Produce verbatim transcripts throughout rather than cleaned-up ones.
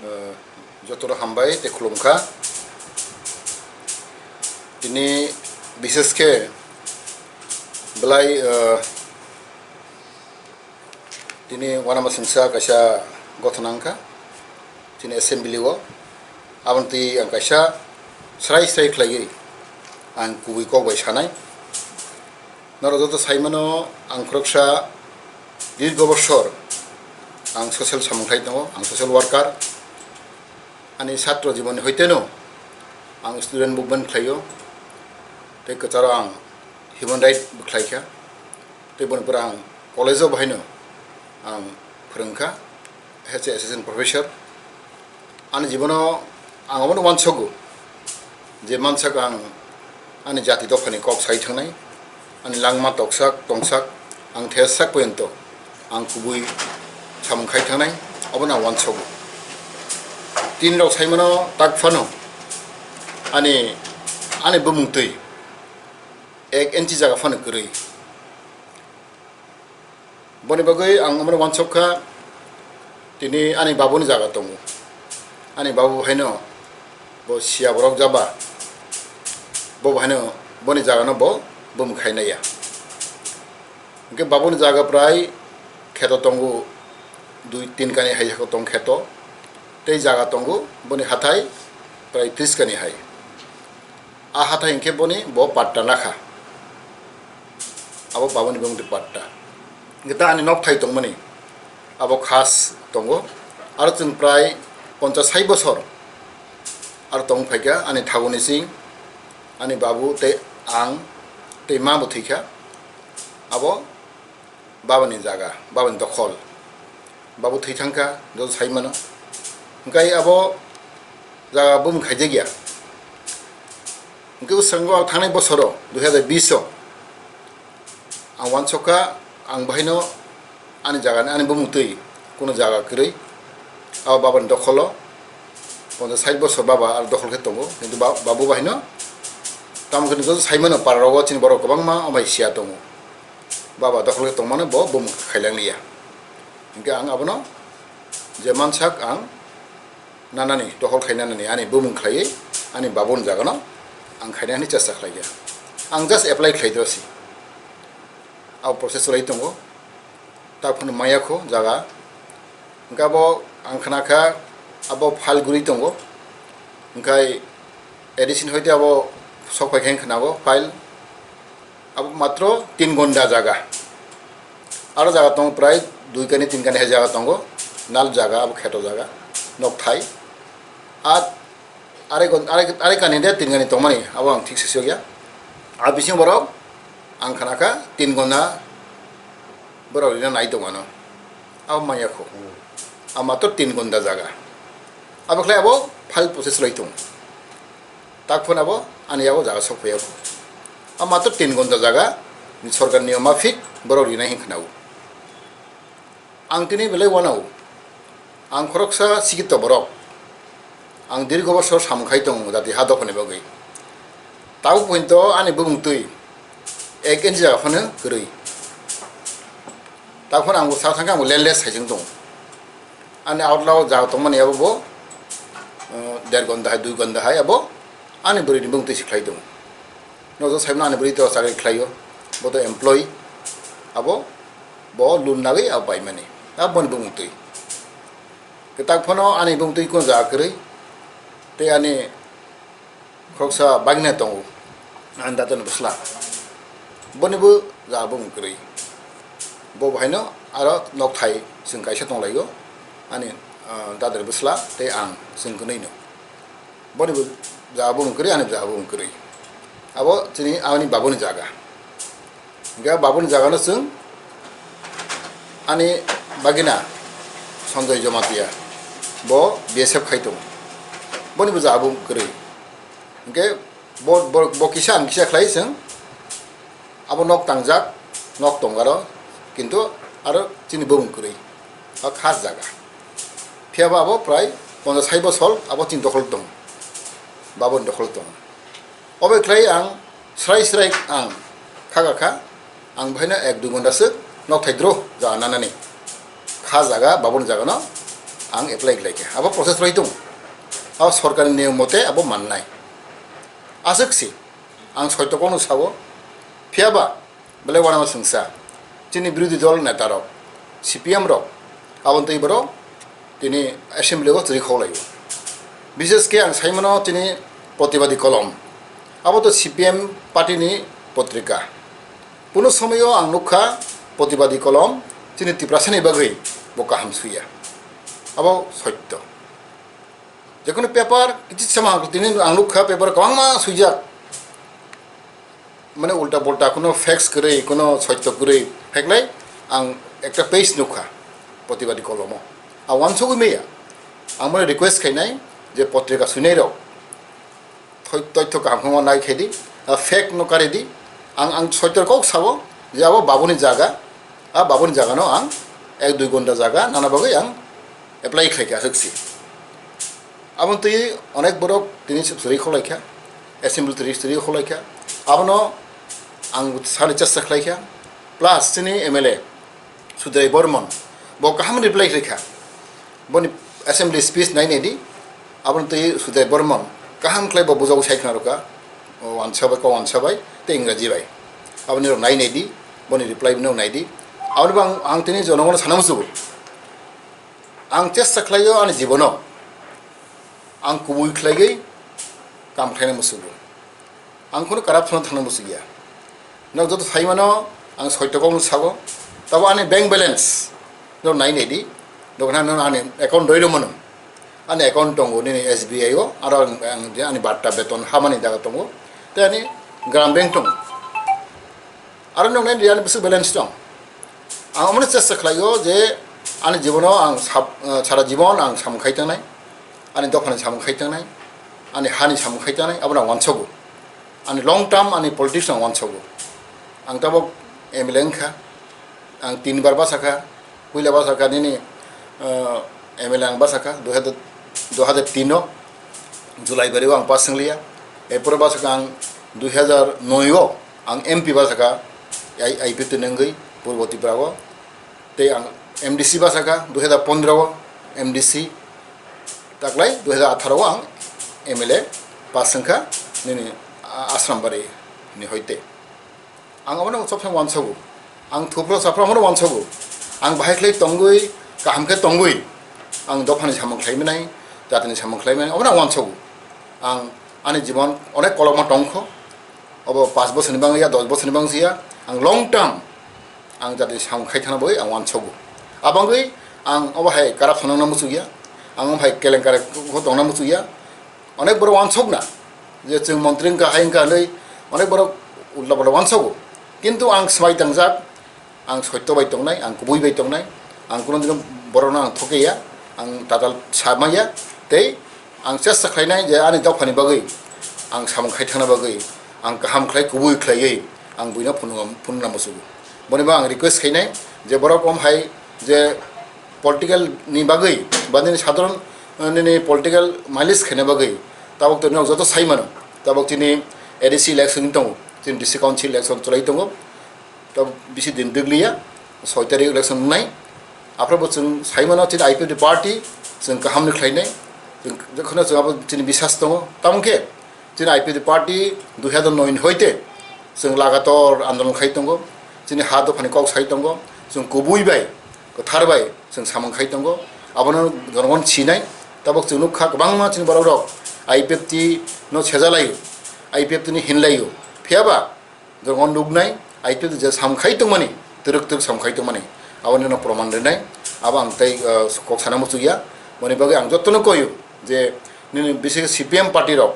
Eh, jotono hambai tei khulumkha. Tini bishesh khe belai, eh, tini uanama singsa kaisa gothona wngkha chini assembly o. Aboni twi ang kaisa srai srai khlaiwi ang kubui kok bai sanai. Norok joto saimano, ang khoroksa dirgo bosor ang social samung khlai tongo, ang social worker. Ani satro jibon hoiteno ang student movement khlaio, tei kwcharo ang human right bo khlaikha, tei boni pore ang college o bahaino ang phwrwngkha. As a assistant professor. Ani jibono ang omono uansogo je mansak ang ani jati dophani kok sai thangnai, ani langma toksak tongsak ang thesak poyonto ang kubui samung khai thangnai, obono ang uansogo. Tini rok saimano tak phano ani, ani bumung twi ek inchi jaga phano kwrwi. Boni bagwi ang omono uansuk kha, tini ani babuni jaga tongo. Ani babu haino bo siya borok jaba, bo haino boni jagano bo bumung khainai ya. Hwnkhe babuni jaga prai kheto tongo, dui tin kani hai tong kheto, tei jaga tongo boni hathai prai tris kani hai. A hathai hwnkhe boni bo patta nakha. Abo baboni bongni patta. Hwnkhe ta ani nokthai tongmani abo khas tongo. Aro chwng prai ponchas sai bosor aro tong phaikha ani thaguni sing, ani babu tei ang tei ma bo thwikha. Abo babani jaga, babani dokhol. Babu thwi thangkha, joto sai mano. Hwnkhe abo jaga bumung khaijakya. Hwnkhe bwskango ang thangnai bosoro, dui hazar bish o, ang uansukha, ang bahaino ani jaga, ani bumung twi, kuno jaga kwrwi. Abo babani dokholo, ponchas sait bosor baba aro dokhol khe tongo, kintu ba-, babu bahaino, tamo khe joto sai mano, para rogo chini borok kwbangma, omo hai siya tongo. Baba dokhol khe tongmano bo bumung khailangya. Hwnkhe ang abono je mansak ang nanani, dokhol khai nanani ani bumung khlaiwi ani babuni jagano ang khaina hwnwi chesta khlaikha. Ang just apply khlai dosi. Abo process cholai tongo. Ta phano maya kho jaga. Hwnkhe abo ang khna kha abo file guri tongo. Hwnkhe A D C ni hoite abo sok pai khe khnago file. Abo matro tin gonda jaga. Aro jaga tongo prai dui kani tin kani hai jaga tongo. Nal jaga abo kheto jaga. Nokthai. A are gon-, are, are kani de tin kani tongmani abo ang thik se siyokya. A bising borok ang khna kha tin gonda borok rina nai tongmano. Abo maya kho. A matro tin gonda jaga. Abo khlai abo file process lai tong. Tak phone abo ani yago jaga sok phaiya kho. A matro tin gonda jaga ni sorkar niyom mafik borok rinai hin khnago. Ang tini belai wanao. Ang khoroksa sikito borok. Ang dirgo bosor samung khai tongo jati ha dophani bagwi. Tabuk pointo ani bumung twi ek inch jaga phano kwrwi. Tabuk phano ang bo sa thangkhe ang bo landless hai chwng tongo. Ani outlao jaga tongmani abo bo, uh, der gonda hai, dui gonda hai abo ani bwrwini bumung twi se khlai tongo. Nojo saimano ani bwrwi to chakri khlaio, bo to employee, abo bo loan nagwi abo paimani, abo boni bumung twi. Kwtak phano ani bumung twi kuno jaga kwrwi, tei ani khoroksa bagina tongo, ani dadani bwsla, boni bo jaga bumung kwrwi. Bo bahaino aro nokthai chwng kaisa tonglaio, ani, ah, dadani bwsla tei ang chwng kwnwi no. Boni bo jaga bumung kwrwi, ani jaga bumung kwrwi. Abo chini ani babuni jaga. Hingke babuni jaga no chwng ani bagina Sanjoy Jamatia, bo B S F khai tongo. Boni bo jaga bumung kwrwi. Hingke bo, bo, bo kisa ang kisa khlai chwng abo nok tangjak, nok tongaro, kintu aro chini bumung kwrwi. O khas jaga. Phiya ba abo prai ponchas sai bosor abo chini dokhol tong. Baboni dokhol tong. Obo khlai ang srai srai ang kha kha kha, ang bahaino ek dui ghonta swk nok thai dro jaga nanani. Kha jaga, baboni jaga no ang apply khlaikha. Abo process rwi tong. Abo sorkarni niyom mote abo mannai. Aswk si, ang soito kokno sao, phiyaba belai uanama sengsa, chini birodhi dol neta rok, C P M rok, aboni twi borok tini assembly o chwrwi khoklaio. Bishesh khe ang saimano chini Pratibadi Kolom, abo to C P M party ni potrika. Kuno somoyo ang nukha Pratibadi Kolom chini Tiprasani bagwi bo kaham suya. Abo soito. Jekono paper kichi sama tini ang nukha paper kwbangma suijak. Mane ulta pulta kuno facts kwrwi, kuno soito kwrwi, pheklai ang ekta page nukha Pratibadi Kolomo. Ang uansugwi maya. Ang mane request khainai je potrika suinai rok thoi-, toitho kaham kheno nai khaidi, ah, fact no karidi. Ang, ang soito kok sabo je abo babuni jaga, ah, babuni jaga no ang ek dui gonta jaga nana bagwi ang apply khlaikha aswk si. Aboni twi onek borok tini chwrwi kholaikha, assembly twi chwrwi kholaikha. Abono ang sani chesta khlaikha. Plus chini M L A Sudai Bormon bo kaham reply khlaikha. Boni assembly speech nai naidi. Aboni twi Sudai Bormon kaham khlai bo bujao sai khna rwkha. O uansa bai, kok uansa bai tei Ingraji bai. Aboni rok nai naidi, boni reply no naidi. Aboni bo ang, ang tini jonogono sana musugo. Ang chesta khlaio ani jibono. Ang kubui khlaiwi kam khlaina musugo. Ang kheno corruption thangna musugia. Nok joto saimano ang soito kokno sago. Tabo ani bank balance no nai naidi. Dokhna no ani account doi romano. Ani account tongo nini S B I o, aro ang, ang je ani batta beton hamani jaga tongo. Tei ani Gram Bank tongo. Aro noknai ani bwswk balance tong. Ang omono chesta khlaio je ani jibono ang sab-, eh, sara jibon ang samung khai tangnai, ani dophani samung khai tangnai, ani hani samung khai tangnai, abono ang uansogo. Ani long term ani politics ang uansogo. Ang tabok M L A wngkha, ang tinbar basa kha, puila basa kha nini, eh, M L A ang basa kha, dui hajar, dui hajar tin o July bari o ang pass wnglia, erpore basa kha ang dui hajar noi o ang M P basa kha, I-, I P F T ni wngwi Purbo Tripura o. Tei ang M D C basa kha dui hajar pondro o M D C, taklai dui hajar atharo o ang M L A pass wngkha nini, a-, Asrambari ni hoite. Ang obono sob samai uansogo. Ang thupro saphro omono uansogo. Ang bahai khlai tongwi, kaham khe tongwi, ang dophani samung khlai manai, jatini samung khlai manai, obono ang uansogo. Ang ani jibon onek kolokma tongkho. Obo panch bosorni bangwi ya, dos bosorni bangwi ya. Ang long term ang jatini samung khai thangna bagwi ang uansogo. Abangwi ang obo hai corruption wngna muchukya. Ang obo hai kelenkari tongna muchukya. Onek borok uansukna je chwng montri wngkha, hai wngkha hinwi onek borok ulta pulta uansogo. Kintu ang swmai tangjak, ang soito bai tongnai, ang kubui bai tongnai, ang kuno dino borokno ang thokeya, ang tatal samaya, tei ang chesta khlainai je ani dophani bagwi ang samung khai thangna bagwi ang kaham khlai kubui khlaiwi ang buino phunukna, phunukna musugo. Boni bo ang request khainai je borok om hai je political ni bagwi ba nini sadharon, eh, nini political mileage khaina bagwi tabok to nok joto sai mano, tabok chini A D C election tongo, chini district council election chwlai tongo, tabok bisi din dwgliya, soi tarik election wngnai. Aphro bo chwng sai mano chini I P F T party chwng kaham ni khlainai, chwng jokhno chwng abo chini bisas tongo, tamo khe chini I P F T party dui hajar noi ni hoite chwng lagator andolon khai tongo, chini ha dophani kok sai tongo, chwng kubui bai, kwthar bai chwng samung khai tongo, abono jonogon sinai. Tabok chwng nukha kwbangma chini borok rok I P F T no sejalaio, I P F T ni hinlaio, phiyaba jonogon nuknai I P F T je samung khai tongmani, twrwk twrwk samung khai tongmani, aboni no proman rinai. Abo ang tei, uh, kok sana muchukya, boni bagwi ang jotono koyo je nini bisi C P M party rok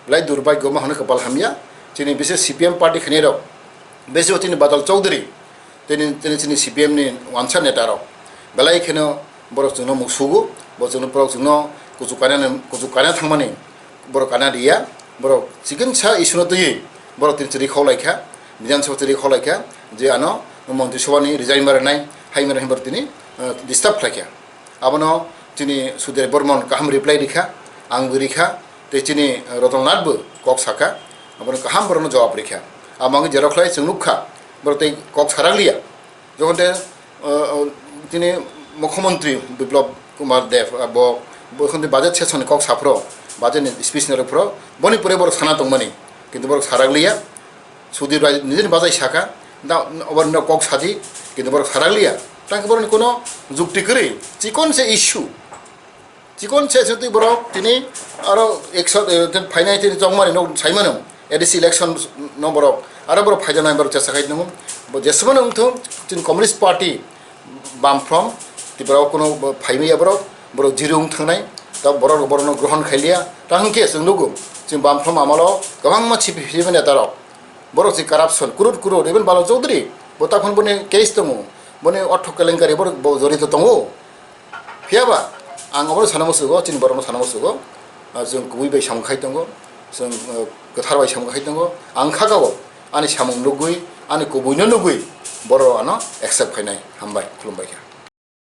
belai durbhagyo ma hwnwi kwpal hamya. Chini bisi C P M party khainai rok, bisi o chini Badal Chowdhury, tini, tini chini C P M ni uansa neta rok belai kheno borok chwngno muksugo, bo chwngno, borok chwngno kuchuk kainani, kuchuk kaina thangmani borok kana riya, borok chikon sa issue no twiwi borok tini chwrwi khok laikha, Bidhan Sabha chwrwi khok laikha je ano Montri Sabha ni resign ma rwnai, hai ma rwnai borok tini, eh, disturb khlaikha. Abono chini Sudai Bormon kaham reply rikha, ang bo rikha, tei chini Ratan Nath bo kok sakha, abono kaham borokno jawab rikha. Abo wngwi jero khlai chwng nukha, borok tei kok sarakliya. Jokhon tei, uh, uh, chini Mukhyamantri Biplab Kumar Dev, ah, bo, bo khonti budget session ni kok saphro, budget ni speech ni rwphro, boni pore borok sana tongmani, kintu borok sarakliya, Sudhir Rai nijini bajai saka, da, obo no kok sadi, kintu borok sarakliya, tang borok ni kono jukti kwrwi, chikon se issue, chikon se sutwi borok tini aro ekso, eh, phainai tini chongmani no saimano, A D C election no borok, aro borok phaijana borok chesa khai tongo, bo jesmano wngthung, chini Communist Party, Bamfront, Tripura o kuno bo phaimaya borok, borok zero wng thangnai, ta borok, borokno grohon khailiya, ta hwnkhe chwng nugo, chwng Bamfront amalo kwbangma C P M neta rok, borok se corruption, crore crore, even Balo Chaudhary, bo takhon boni case tongo, boni ortho kelenkari borok bo jorito tongo, phiyaba ang obono sana musugo, chini borokno sana musugo, ah, chwng kubui bai samung khai tongo, chwng, ah, kwthar bai samung khai tongo, ang khakao ani samung nugui, ani kubuino nugui, borok ano accept khainai, hambai, khulumbai kha.